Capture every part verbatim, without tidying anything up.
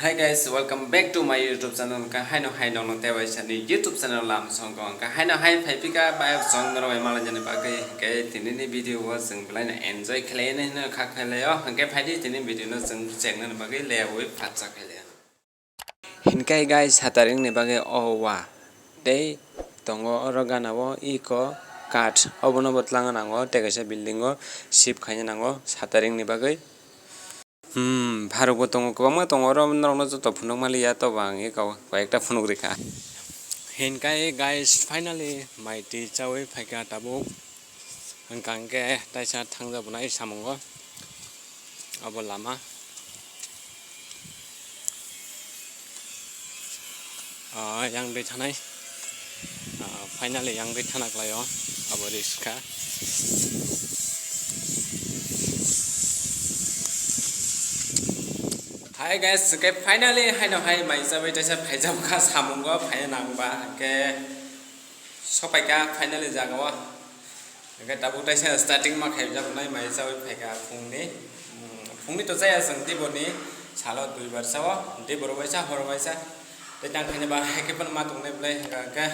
Hi guys, welcome back to my YouTube channel. Hwnkhe haino hai nokno tei waisa ni YouTube channel lam songkho. Hwnkhe haino hai phai phika bai chwng norok bai malaijani bagwi. Hwnkhe tini ni video o chwng belai no enjoy khlai nai hwnwi kha khlai o. Hwnkhe phaidi tini video no chwng cheng nani bagwi le ui phatsa khlai o. Hwnkhe guys, sataring ni bagwi o wa tei tongo oro gana o iko kath obono bo twlangna nango tei kaisa building o shift khaina nango sataring ni bagwi. Hmm, pharukbo tongo, kwbangma tongo oro, norokno joto phunuk manliya, tobo ang eko koi ekta phunuk rikha. Hinkai guys, finally mai twi chawi phaikha tabuk. Hwnkha hwnkhe taisa thangja bwnai samungo. Obo lama. Ah, yang twi thanai. Ah, finally yang twi thana khlaio. Abo risk kha. Hi guys, hwnkhe finally haino hai mai chawi taisa phaijak kha samungo phaina nangba hwnkhe sopaikha finally jagao. Hwnkhe tabuk taisa starting ma khaijaknai mai chawi phaikha phungni. Hmm, phungni to chaya chwng diboni salo duibar chao, dibor waisa hor waisa. Tei tang khaina ba hai khe phano ma tongnai belai hwnkha hwnkhe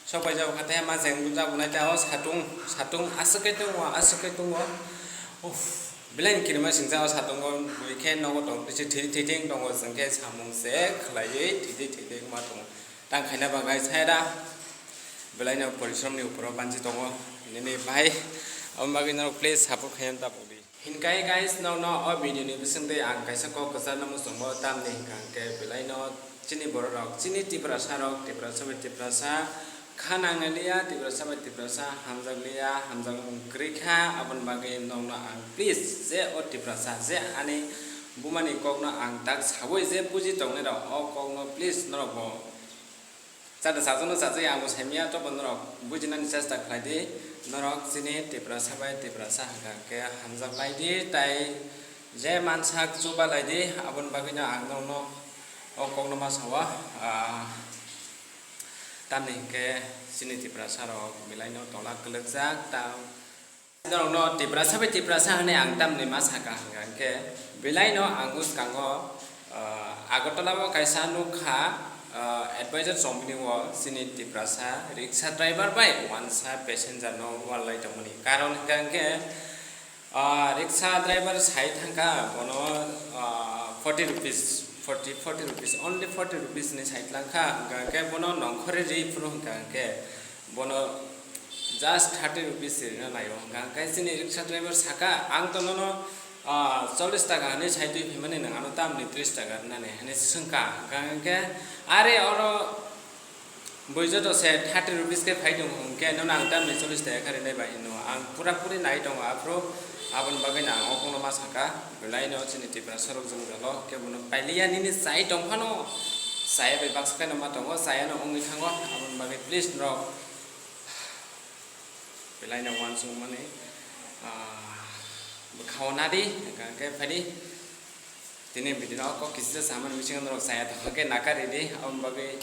sok paijak kha tei ma cheng jaknai tei o satung, satung aswk khe tongo, aswk khe tongo. Uff, belai ni kirima singcha o satungo bui khe nogo tong tisi thiri thithing tongo chwng khe samung se khlaiwi thidi thidi ma tongo. Tang khaina bagwi saida belaino porishrom ni uporo banchi tongo nini bai. Aboni bagwi norok please support khaina ta pokdi. Hinkai guys, nokno o video ni bisingtwi ang kaisa kok kwcharna muchungo, tamni hwnkha hwnkhe belaino chini borok rok, chini Tiprasa rok, Tiprasa bai Tiprasa kha nangnai liya, Tiprasa bai Tiprasa hamjak liya, hamjak wng kwrwi kha, aboni bagwi nokno ang please je o Tiprasa je ani bumani kokno ang tak sawi je buji tongnai rok o kokno please norok bo chada sajano sajai ang bo saimanya, tobo norok bujinani chesta khlai di, norok chini Tiprasa bai Tiprasa hwnkha hwnkhe hamjak lai di, tai je mansak chuba lai di, aboni bagwino ang norokno o kokno ma sao, ah, tamni hwnkhe chini Tiprasa rok belaino tola kwlwkjak, ta Norokno Tiprasa bai Tiprasa hwnwi ang tamni ma sakha hwnkha hwnkhe, belaino ang bwskango, ah, Agartala o kaisa nukha, ah, advisor chongmani o chini Tiprasa riksha driver bai uansa passenger no wallai tongmani. Karon hwnkha hwnkhe, ah, riksha driver sai thangkha bono, ah, forty rupees, forty, forty rupees, only forty rupees ni sai tlangkha, hwnkha hwnkhe bono nongkhorwi ri phuru hwnkha hwnkhe bono just thirty rupees se rina laio. Hwnkha hwnkhe chini riksha driver saka, "Ang to nono, ah, chollish taka hinwi sai twi phaimani, nwng ano tamni tris taka rwnani?" hinwi swngkha. Hwnkha hwnkhe, "Are oro bui joto se thirty rupees khe phai tongo, hwnkhe nono ang tamni chollish taka khe rinai ba hino? Ang pura puri nai tongo, aphuru aboni bagwino ang o kokno ma saka." Belaino chini Tiprasa rok jwngjalo khe bono pailiya, nini chai tong phano chaya bai baksa khe no ma tongo, chaya no wngwi thango, aboni bagwi please norok Belaino uansukmani, ah, bwkhao nadi, hwnkha hwnkhe phaidi. Tini video no kok kisa samani bisingo norok chaya tongkha khe nakari di, aboni bagwi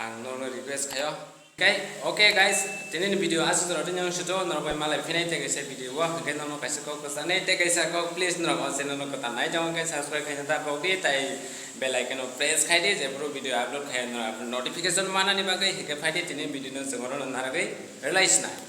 ang norokno request khaio. Okay, okay guys, tini ni video aswk jora tini ang suto norok bai malai phinai tei kaisa video o, hwnkhe norokno kaisa kok kwchanai tei kaisa kok please norok o channel no kwtal nai tongo khe subscribe khaina ta pok di tei bell icon o press khai di, jephru video upload khai norok notification manani bagwi, hwnkhe phaidi tini video no chwng oro no narwgwi rwlai sinai.